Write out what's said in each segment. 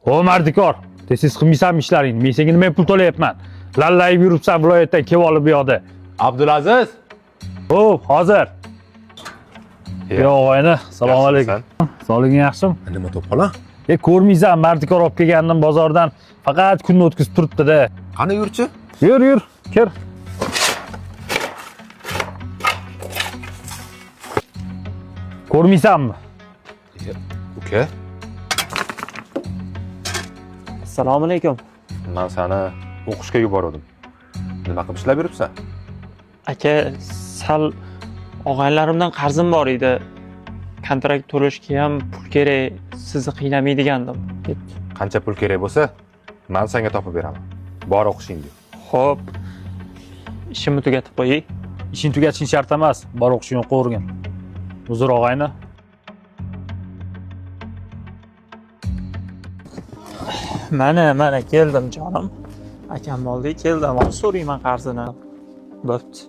O mardikor, tez-tez qilmaysanmi ishlaringni? Men senga nima pul to'layapman? Lallayib yuribsan viloyatdan kelib olib bu yoqda. Abdulaziz. Xo'p, hozir. Yo, og'ayni, assalomu alaykum. Sog'lig'ing yaxshimi? Nima to'polon? E, ko'rmaysan, mardikor olib kelgandim bozordan. Faqat kunni o'tkazib turibdi-da. Qani yurchi? Yur, yur, kir. Ko'rmaysanmi? Uka, Assalomu alaykum. men seni o'qishga yubordim. Nima qilib ishlab yuribsan? Aka, sal og'aynilarimdan qarzim bor edi. Kontrakt to'lashga ham pul kerak, sizni qiynamaydigandim. Ketdi. Qancha pul kerak bo'lsa, men senga topib beraman. Bor o'qishingga. Xo'p. Ishimni tugatib qo'yay. Ishing tugatishing shart emas. Bor o'qishingni o'qivergin. Uzr og'ayni. Mana, mana keldim jonim. Akam oldiga keldim. Hozir so'rayman qarzini. Bo'pti.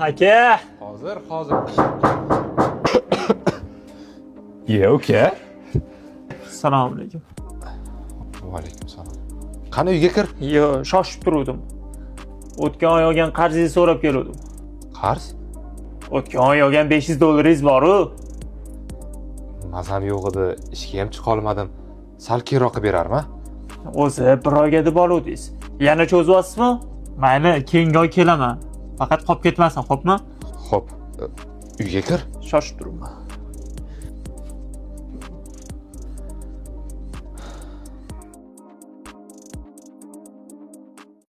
Aka, Hozir, hozir. Ye, uka. assalomu alaykum. Va alaykum salom. Qani uyga kir. Yo, shoshib turuvdim. O'tgan oy olgan qarzingizni so'rab keluvdim. Qarz? O'tgan oy olgan 500 dollaringiz bor-u. Mazam yo'q edi, ishga ham chiqa olmadim. Sal keyinroq qilib berarmi? O'zi bir oyga deb oluvdingiz. Yana cho'zyapsizmi? Mayli, keyingi oy kelaman. Faqat qolib ketmasin, xo'pmi? Xo'p, uyga kir. Shoshib turibman.